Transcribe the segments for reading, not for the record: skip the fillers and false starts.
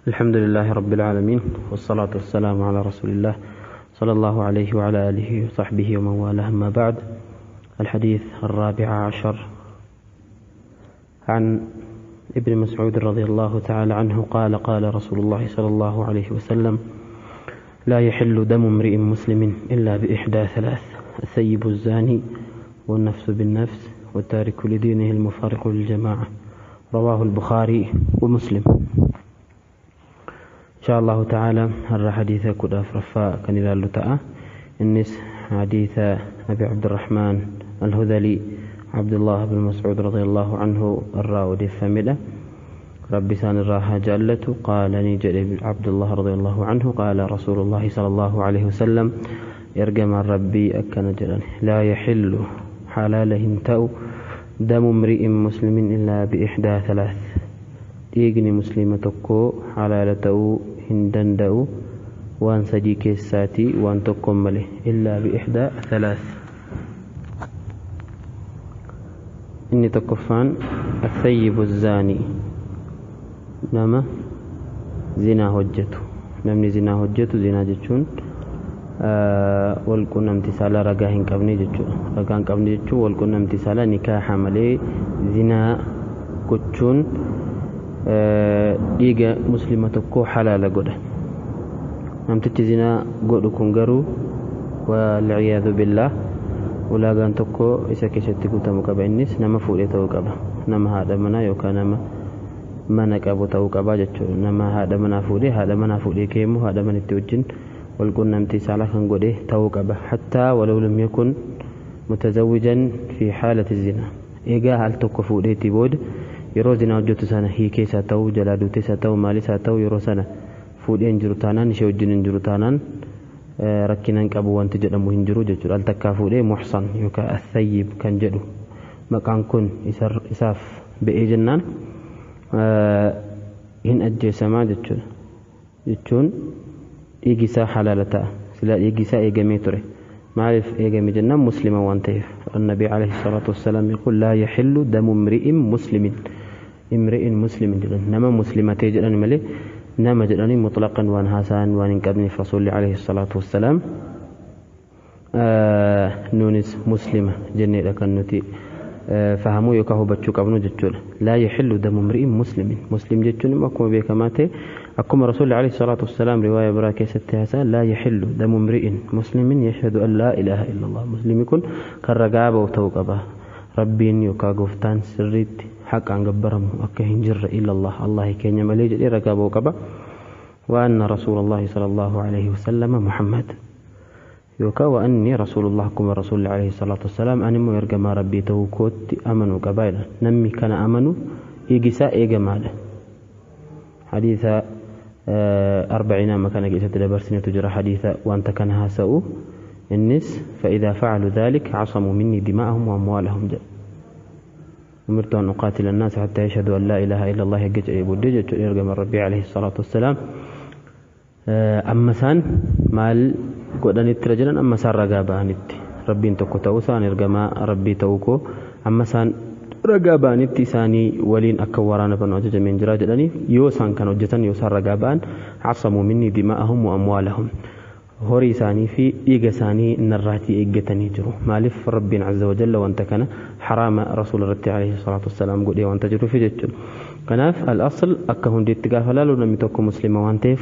الحمد لله رب العالمين، والصلاة والسلام على رسول الله صلى الله عليه وعلى آله وصحبه ومن والاه. أما بعد، الحديث 14 عن ابن مسعود رضي الله تعالى عنه قال: قال رسول الله صلى الله عليه وسلم: لا يحل دم امرئ مسلم إلا بإحدى ثلاث: الثيب الزاني، والنفس بالنفس، والتارك لدينه المفارق للجماعة. رواه البخاري ومسلم. إن شاء الله تعالى هر حديث كد أفرفاء كان إلى اللتاء النس حديث أبي عبد الرحمن الهذلي عبد الله بن مسعود رضي الله عنه الراودي فمدة ربي سان الراحة جلت. قال نجد عبد الله رضي الله عنه قال رسول الله صلى الله عليه وسلم: يرجم ربي أكن جلال لا يحل حلاله تأو دم امرئ مسلم إلا بإحدى ثلاث. dhiigni muslima tokko halaala ta'uu hin danda'u waan sadii keessaatii waan tokkoon malee, illaa bi'ixdaa thalath. Inni tokkoffaan athayyibu zaanii, nama zinaa hojjetu. Namni zinaa hojjetu, zinaa jechuun walqunnamtii saalaa ragaa hin qabne jechuudha. Ragaa hin qabne jechuun walqunnamtii saalaa nikaaha malee zinaa gochuun dhiiga muslima tokko halaala godha. Namtichi zinaa godhu kun garuu, walciyaadu billaah, ulaagaan tokko isa keessatti guutamu qaba. Innis nama fuudhee ta'uu qaba, nama haadha manaa yookaan nama mana qabu ta'uu qaba jechuudha. Nama haadha manaa fuudhee, haadha manaa fuudhee keemmoo haadha manitti wajjin walqunnamtii saalaa kan godhe ta'uu qaba, hattaa walaw lam yakun mutazawwijan fi haalati zinaa. Egaa al tokko fuudheetii booda yeroo zinaa hojjetu sana hiikee isaa ta'uu, jalaa duutee isaa ta'uu, maalis haa ta'u, yeroo sana fuudhee hin jiru taanaan, ishee wajjin hin jiru taanaan, rakkina hin qabu wanti jedhamu hin jiru jechuudha. Al takkaa fuudhee muhsan yookaan athayyib kan jedhu maqaan kun isaaf ba'ee jennaan hin ajjeesamaa jechuudha. Jechuun dhiigi isaa halaala ta'a. Silaa dhiigi isaa eegamee ture. Maaliif eegame jennaan, muslima waan ta'eef. النبي عليه الصلاة والسلام يقول: لا يحل دم امرئ مسلم. امرئ مسلم jedhan, nama muslima ta'e jedhan malee nama jedhanii mutlaqan waan haasa'an waan hin qabneef rasuulli عليه الصلاة والسلام nuunis muslima jenneedha kan nuti fahamuu yookaan hubachuu qabnu jechuudha. لا يحل دم امرئ مسلم. Muslim jechuun immoo akkuma beekamaa ta'e, akkuma rasuulli عليه الصلاة والسلام riwaaya biraa keessatti haasa'an: لا يحل دم امرئ مسلم يشهد أن لا إله إلا الله. Muslimni kun kan ragaa ba'u ta'uu qaba. Rabbiin yookaan gooftaan sirriitti haqaan gabbaramu akka hin jirre إلا الله, Allah keenya malee jedhee ragaa ba'uu qaba. وأن رسول الله صلى الله عليه وسلم محمد yookaan وأني رسول الله, akkuma rasuulli عليه الصلاة والسلام ani immoo ergamaa rabbii ta'uu kootti amanuu qaba jedha. Namni kana amanu dhiigi isaa eegamaadha. Hadiisa arbaciin amma kana keessatti dabarsinetu jira, hadiisa wanta kana haasa'u. Innis فإذا فعلوا ذلك عصموا مني دماءهم وأموالهم jedha. أمرت أن أقاتل الناس حتى يشهدوا أن لا إله إلا الله يجج بودي jechuudha ergama rabbii عليه الصلاة والسلام. Amma isaan maal godhanitti jedhan? Amma isaan ragaa ba'anitti, rabbiin tokko ta'uu isaan, ergamaa rabbii ta'uu koo amma isaan ragaa ba'anitti isaanii waliin akka waraana banu ajajameen jira jedhanii. Yoo isaan kan hojjetan, yoo isaan ragaa ba'an, عصموا مني دماءهم وأموالهم, horii isaanii fi dhiiga isaanii narraatii eeggatanii jiru. Maaliif? Rabbiin عز وجل wanta kana haraama rasuula irratti عليه الصلاة والسلام godhee wanta jiruuf jechuudha. Kanaaf الأصل akka hundeetti gaafa laalu, namni tokko muslima waan ta'eef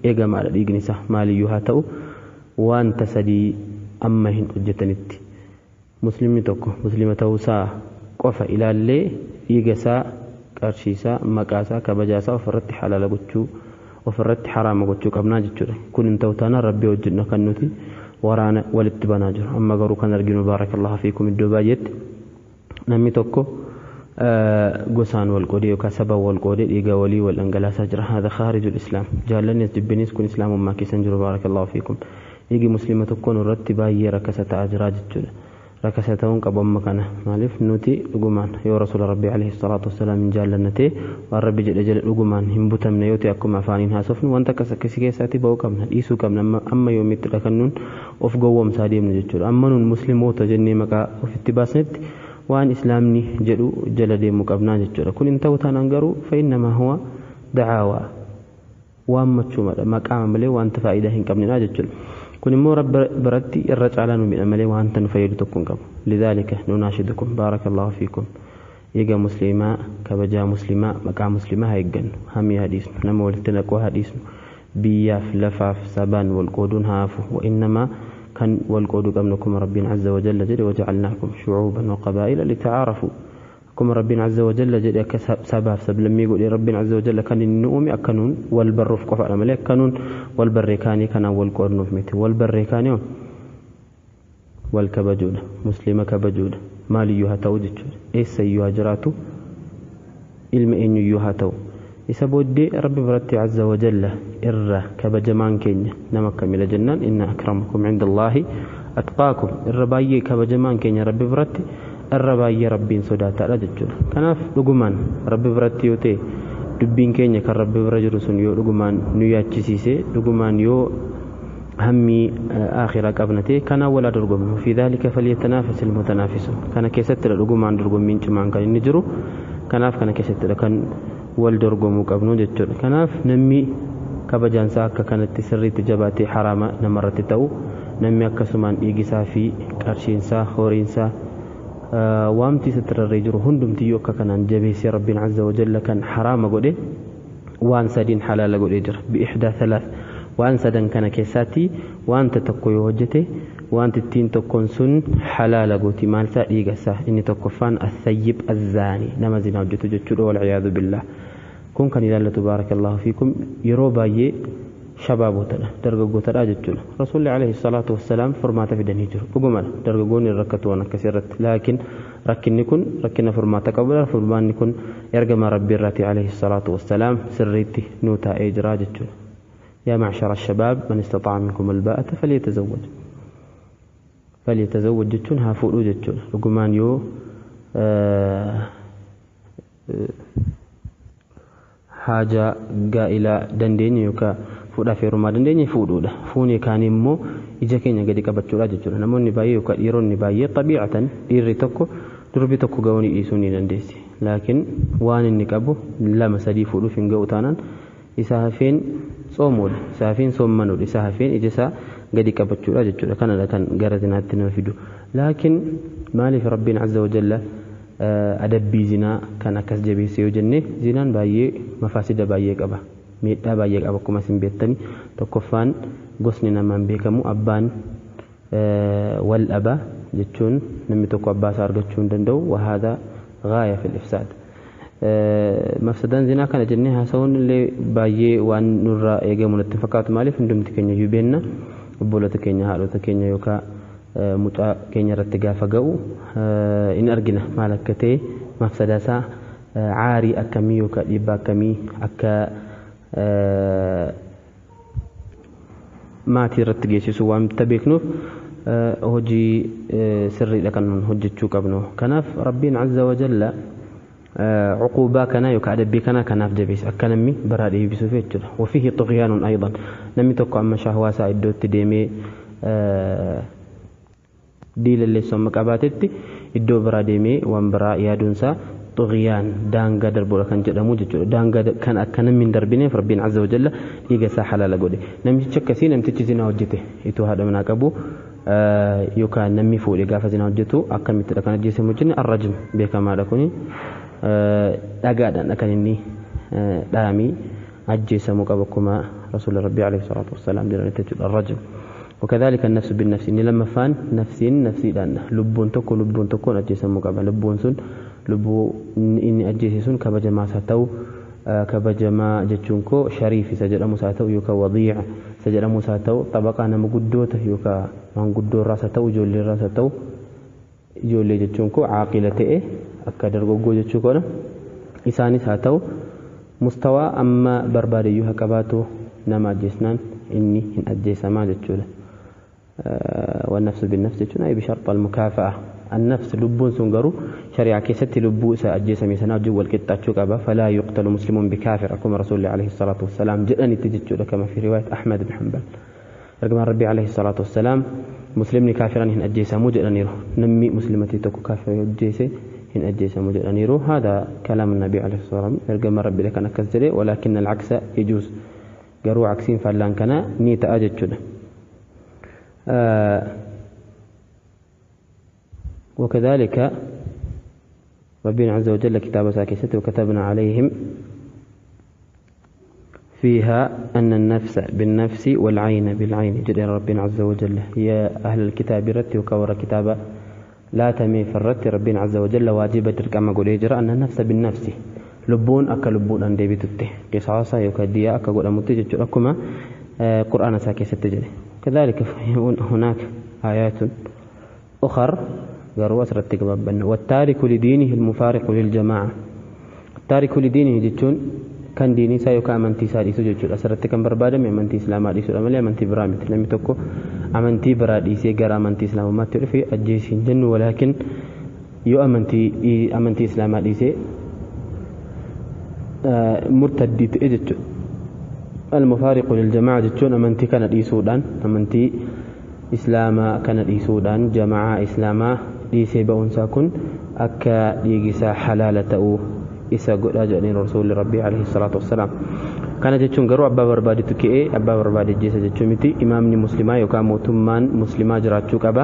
eegamaadha dhiigni isaa, maaliyyuu haa ta'u, wanta sadii amma hin hojjetanitti. Muslimni tokko muslima ta'uusaa qofa ilaallee dhiiga isaa, qarshii isaa, maqaa isaa, kabajaa isaa ofirratti halaala gochuu, ofirratti haraama gochuu qabnaa jechuudha. Kun hin ta'u taanaan rabbii wajjin kan nuti waraana walitti banaa jiru. Amma garuu kan arginu, بارك الله فيكم, iddoo baay'eetti namni tokko gosaan wal qoodee yookaan saba wal qoodee dhiiga walii wal dhangalaasaa jira. هذا خارج الإسلام. Jaallannis jibbinis kun islaamummaa keessa hin jiru, بارك الله فيكم. Dhiigi muslima tokkoon irratti baay'ee rakkasa ta'aa jira jechuudha. Rakkasa ta'uun qabu amma kana. Maaliif? Nuti dhugumaan yoo rasuula rabbii عليه الصلاة والسلام hin jaallanna ta'e, waan rabbi jedhe jala dhugumaan hin butamne yoo ta'e, akkuma afaaniin haasofnu wanta akkas akkasii keessaatti ba'uu qabna, dhiisuu qabna. Amma yoomitti dhakannuun of gowwoomsaa deemnu jechuudha? Amma nuun musliimoota jennee maqaa ofitti baasnetti waan islaamni jedhu jala deemuu qabnaa jechuudha. Kun hin ta'u taanaan garuu فإنما هو دعاوى. Waammachuumadha maqaama malee wanta faayidaa hin qabnedha jechuudha. Kun immoo Rabbi biratti irra caalaa nu miidha malee wanta nu fayyadu tokko hin qabu. Lidaalika nunaashidukum baarakallahu fiikum. Eega musliimaa kabajaa musliimaa maqaa musliimaa haa eeggannu, hamii haa dhiisnu, nama walitti naquu haa dhiisnu, biyyaaf lafaaf sabaan wal qooduun haa hafu. Wa'innamaa kan wal qooduu qabnu akkuma Rabbiin azza wa jalla jedhe wajacalnaakum shucuuban wa qabaa'ila litacaarafuu. Akkuma Rabbiin azza wa jalla jedhe akka sabaaf sablammii godhe Rabbiin azza wa jalla kan inni nu uume akka nuun wal barruuf qofaadha malee akka nuun wal barree kaanii kanaan wal qoodnuuf miti. Wal barree kaanii wal kabajuudha, musliima kabajuudha, maaliyyuu haa ta'u jechuudha, eessayyuu haa jiraatu, ilma eenyuyyuu haa ta'u. Isa booddee Rabbi biratti azza wa jalla irra kabajamaan keenya nama akkamidha jennaan inna akramakum cinda Allaahi atqaakum, irra baay'ee kabajamaan keenya Rabbi biratti irra baay'ee Rabbiin sodaataadha jechuudha. Kanaaf dhugumaan Rabbi biratti yoo ta'e dubbiin keenya kan Rabbi bira jiru sun yoo dhugumaan nu yaachisiise, dhugumaan yoo hammii aakhiraa qabna ta'e kanaan walaa dorgomnu. Fi dhaalika falyatanaafas ilmutanaafisun. Kana keessattidha dhugumaan dorgommiin cimaan kan inni jiru. Kanaaf kana keessattidha kan wal dorgomuu qabnu jechuudha. Kanaaf namni kabajaansaa akka kanatti sirriitti jabaatee haraama namarratti ta'u, namni akkasumaan dhiigisaa fi qarshiinsaa horiinsaa waamti isatti rarree jiru hundumtiyyuu akka kanaan jabeessee Rabbiin azza wa jalla kan haraama godhe waan sadiin halaala godhee jira. Bi'ihdaa thalath, waan sadan kana keessaatti wanta tokko yoo hojjete wanti ittiin tokkoon sun halaala gooti. Maalsaa? Dhiigasaa. Inni tokkoffaan athayyib azzaani, nama zinaa hojjetu jechuudha, walciyaadu billah. Kun kan ilaallatu baarakallahu fiikum yeroo baay'ee shabaabotadha, dargaggootadha jechuudha. Rasuulli alayhi salaatu wassalaam furmaata fidanii jiru. Dhugumadha dargaggoonni rakkatu waan akkasii irratti, laakiin rakkinni kun rakkina furmaata qabudha. Furmaanni kun ergama Rabbii irraati alayhi salaatu wassalaam sirriitti nuu taa'ee jira jechuudha. Yaa macshara shabaab man istataa'a minkum albaa'ata falyatazawwaj. Falyatazawwaj jechuun haa fuudhuu jechuudha. Dhugumaan yoo haajaa gaa'ilaa dandeenye yookaan fuudhaaf heerumaa dandeenye fuudhuudha. Fuunee kaanii immoo ija keenya gadi qabachuudha jechuudha. Namoonni baay'ee yookaan dhiironni baay'ee xabiicatan dhiirri tokko durbi tokko ga'uu ni dhiisuu ni dandeessi. Laakiin waan inni qabu lama sadii fuudhuuf hin ga'u taanaan isa hafeen tsoomuudha, isa hafeen soommanuudha, isa hafeen ija isaa gadi qabachuudha jechuudha. Kanadha kan gara zinaatti nama fidu. Laakiin maaliif Rabbiin azza wa jalla adabbii zinaa kan akkas jabeesse yoo jenne, zinaan baay'ee mafaasida baay'ee qaba, miidhaa baay'ee qaba. Akkuma isin beektani tokkoffaan gosni namaan beekamu, abbaan wal dhaba jechuun namni tokko abbaa isaa argachuu hin danda'u. Wahaadha gaaya fil ifsaad. Mafsadaan zinaa kana jennee haasa'uun illee baay'ee waan nurraa eegamu natti fakkaatu. Maaliif? Hundumti keenya iyyuu beenna, obbolota keenya, haadhota keenya yookaan mucaa keenya irratti gaafa ga'u in argina maal akka ta'e, mafsadaa isaa, caarii akkamii yookaan dhiibbaa akkamii akka maatii irratti geessisu waanta beeknuuf hojii sirriidha kan hojjechuu qabnu. Kanaaf Rabbiin azza wa jalla cuquubaa kana yookaan adabbii kana kanaaf jabeesse akka namni baraa deebisuuf jechuudha. Wafiihi xughyaanun aydan, namni tokko amma shahwaa isaa iddootti deemee diilalleessu amma qabaatetti iddoo biraa deemee waan biraa yaaduunsaa xughyaan, daangaa darbuudha kan jedhamu jechuudha. Daangaa kan akka namni hin darbineef Rabbiin azza wa jalla dhiiga isaa halaala godhe. Namtichi akkasii, namtichi zinaa hojjete itoo haadha manaa qabu yookaan namni fuudhe gaafa zinaa hojjetu akkamittidha kan ajjeesamu jenne? Arrajm beekamaadha. Kuni dhagaadhaan kan inni dhaamii ajjeesamuu qaba akkuma rasuula Rabbii alayhi salaatu wassalaam jedhanitti jechuudha, arrajm. وكذلك النفس بالنفس، إني لما فان نفسين نفسي دان لبون tokko lubbuun tokkoon ajjeesamuu qaba. Lubbuun sun lubbuu inni ajjeese sun kabajamaas haa ta'u, kabajamaa jechuun koo shariif isa jedhamus haa ta'u yookaan wadiic isa jedhamus haa ta'u, xabaqaa nama guddoota yookaan maanguddoo irraas haa ta'u, ijoollee irraas haa ta'u, ijoollee jechuun koo caaqila ta'e akka dargaggoo jechuu koodha, isaanis haa ta'u, mustawaa amma barbaadeyyuu haa qabaatu, nama ajjeesnaan inni hin ajjeesamaa jechuudha. والنفس بالنفس jechuun ay bisharxa almukaafa'a. النفس lubbuun sun garuu shari'aa keessatti lubbuu isa ajjeesame sanaa wajjin wal qixxaachuu qaba. فلا يقتل مسلم بكافر akkuma rasuulli alayhi salaatu wassalaam jedhanitti jechuudha, kama fi riwaayat Ahmad bin Hanbal. Ergamaan Rabbii alayhi salaatu wassalaam muslimni kaafiran hin ajjeesamuu jedhaniiru. Namni muslimatii tokko kaafira ajjeese hin ajjeesamu jedhaniiru. هذا كلام النبي عليه الصلاة والسلام, ergama Rabbii kan akkas jedhe. ولكن العكس يجوز. Garuu aksiin faallaan kana ni ta'a jechuudha. وكذلك ربنا عز وجل كتاب ساكست وكتبنا عليهم فيها أن النفس بالنفس والعين بالعين جل ربنا عز وجل يا أهل الكتاب رت وكور كتابة لا تمي فرت ربنا عز وجل واجب تلك أما قول يجرى أن النفس بالنفس لبون أكا لبون أن ديبتته قصاصة يكديا أكا قول أمتجج لكما قرآن ساكست جل كذلك هناك آيات أخر قالوا أسرت قبابا والتارك لدينه المفارق للجماعة التارك لدينه جتون كان ديني سا يوكا أمنتي سا ديسو جتون أسرت كان بربادة من أمنتي إسلاما ديسو أمالي أمنتي برامت لم يتوكو أمنتي برا ديسي غير أمنتي إسلاما ما تعرفي أجيسين جن ولكن يو أمنتي إسلاما ديسي مرتد جتون المفارق للجماعة جتون أمنتي كان ديسو دان أمنتي إسلاما كان ديسو دان جماعة إسلاما dhiisee ba'uunsaa kun akka dhiigisaa halaala ta'uu isa godhaa jedhaniin rasuulli rabbii alayhi salaatu wassalaam. Kana jechuun garuu abbaa barbaadetu ka'ee abbaa barbaade jeessa jechuu miti. Imaamni muslimaa yookaan mootummaan muslimaa jiraachuu qaba.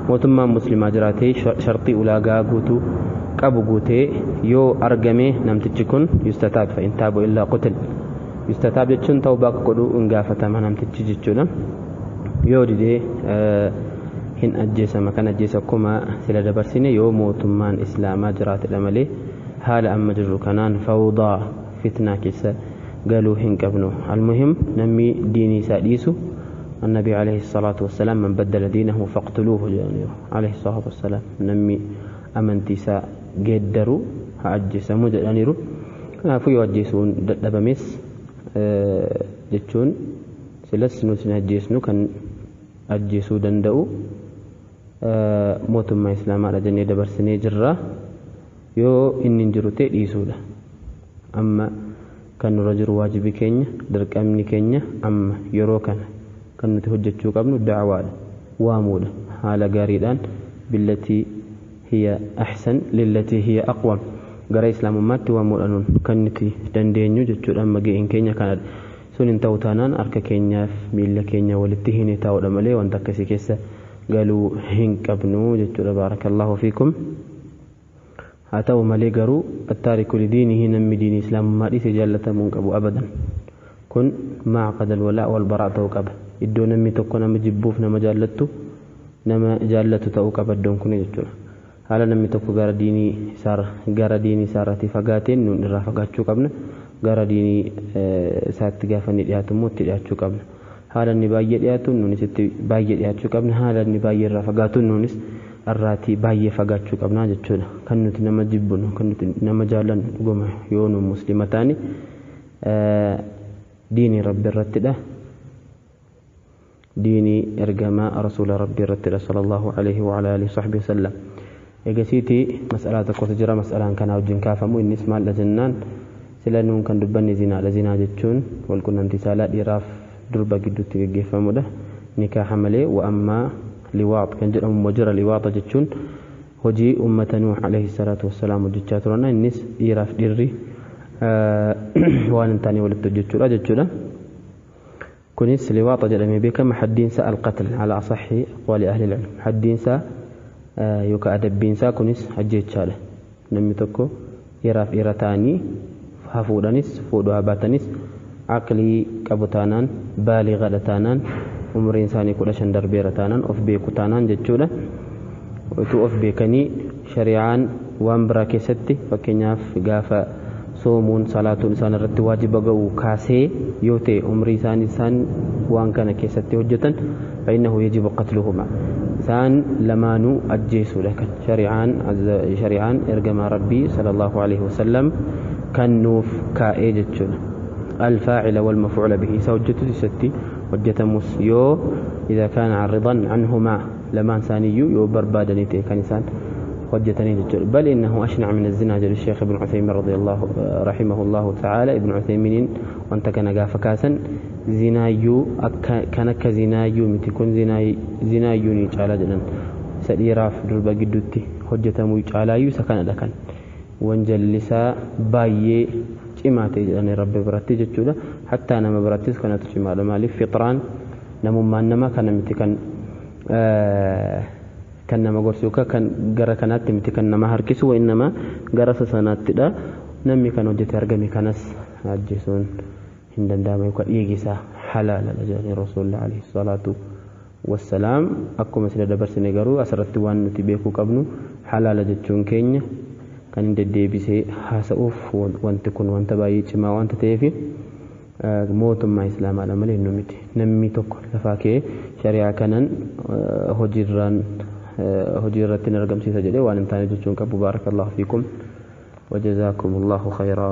Mootummaan muslimaa jiraatee sharxii ulaagaa guutuu qabu guutee yoo argame namtichi kun yustataab fa'in taabu illaa qutil. Yustataab jechuun tawbaa akka godhuu hin gaafatama namtichi jechuudha. Yoo didee hin ajjeesama kan ajjeesa akkuma sila dabarsine yoo mootummaan islaamaa jiraatedha malee haala amma jirru kanaan fawdaa fitnaa keessa galuu hin qabnu. Almuhim namni diinii isaa dhiisu النبي عليه الصلاة والسلام من بدل دينه فاقتلوه عليه الصلاة والسلام نمي أمنتي سا قدروا هأجسمو جدانيرو كنافو يوجسون دبمس جتشون سلس نوسن أجسنو كان أجسو دندأو mootummaa islaamaadha jennee dabarsinee jirra. Yoo inni hin jiru ta'e dhiisuudha. Amma kan nurra jiru waajibi keenya dirqamni keenya amma yeroo kana kan nuti hojjechuu qabnu da'waadha, waamuudha haala gaariidhaan billatii hiya ahsan lillatii hiya aqwam gara islaamummaatti waamuudha nuun kan nuti dandeenyu jechuudha. Amma ga'een keenya kanadha. Sun hin ta'u taanaan harka keenyaaf miilla keenya walitti hin taa'uudha malee wanta akkasii keessa galuu hin qabnu jechuudha. Baarakallahu fiikum. Haa ta'u malee garuu attaariku lidiinihi namni diinii islaamummaa dhiise jaallatamuu hin qabu abadan. Kun maaqada alwalaa walbaraa ta'uu qaba. Iddoo namni tokko nama jibbuuf nama jaallattu nama jaallatu ta'uu qaba iddoon kun jechuudha. Haala namni tokko gara diinii isaarratti fagaateen nuun irraa fagaachuu qabna. Gara diinii isaatti gaafa inni dhiyaatu immoo itti dhiyaachuu qabna. Haala inni baay'ee dhiyaatu nuunis itti baay'ee dhiyaachuu qabna. Haala inni baay'ee irraa fagaatu nuunis irraatii baay'ee fagaachuu qabna jechuudha. Kan nuti nama jibbinu kan nuti nama jaallannu dhuguma yoo nu muslima taane diinii rabbi irrattidha. Diinii ergamaa rasuula rabbi irrattidha sallallahu alaihi wa ala alihi sahbihi wasallam. Egasiitii mas'alaa tokkotu jira. Mas'alaan kanaa wajjin kaafamu innis maal jennaan sila nuun kan dubbanne zinaadha. Zinaa jechuun walqunnamtii saalaa dhiiraaf durba gidduutti gaggeeffamudha. Nikaaha malee wa ammaa liwaax kan jedhamu immoo jira. Liwaaxa jechuun hojii ummata Nuuh alayhi salaatu wassalaam hojjechaa turan. Innis dhiiraaf dhiirri waan hin taane walitti hojjechuudha jechuudha. Kunis liwaaxa jedhamee beekama. Haddiinsa alqatl ala asaxi aqwaali ahli ilm. Haddiinsa yookaan adabbiinsaa kunis ajjeechaadha. Namni tokko dhiiraaf dhiira ta'anii hafuudhanis fuudhuu haa baatanis aqlii qabu taanaan baalighadha taanaan umriin isaanii 15 darbeera taanaan of beeku taanaan jechuudha. Utuu of beekanii shari'aan waan biraa keessatti fakkeenyaaf gaafa soomuun salaatuun isaan irratti waajiba ga'u kaasee yoo ta'e umrii isaanii isaan waan kana keessatti hojjetan فإنه يجب قتلهما isaan lamaanuu ajjeesuudha kan shari'aan ergamaa rabbii sallallahu alaihi wasallam kan nuuf kaa'ee jechuudha. الفاعل والمفعول به سوجته ستي وجتمس يو إذا كان عرضا عنهما لما سانيو يو بربادني كان إنسان وجتني بل إنه أشنع من الزنا جل الشيخ ابن عثيمين رضي الله رحمه الله تعالى. ابن عثيمين وانت كان قاف كاسا زنايو كان كزنايو متكون زنايو نيجالا جنن سديراف دربا جدوتي حجتمو يجالايو سكن لكن وانجلسا بايه Cimaa ta'e jedhanii Rabbi biratti jechuudha. Hattaa nama birattis kanatu cimaadha. Maaliif fixraan namummaan namaa kana miti kan kan nama gorsu yookaan kan gara kanaatti miti kan nama harkisu, wa'innama gara isa sanaattidha. Namni kan hojjete argame kanas ajjeesuun hin danda'amu yookaan dhiigi isaa halaaladha jedhanii Rasuulli alayhi salaatu wassalaam. Akkuma sila dabarsine garuu asirratti waan nuti beekuu qabnu, halaala jechuun keenya kan hin deddeebisee haasa'uuf wanti kun wanta baay'ee cimaa wanta ta'eef, mootummaa islaamaadha malee nu miti. Namni tokko lafaa ka'ee shari'aa kanan hojiirraan hojii irratti hin argamsiisa jedhee waan hin taane jechuun qabu. Baarakallahu fiikum وجزاكم الله خيرا.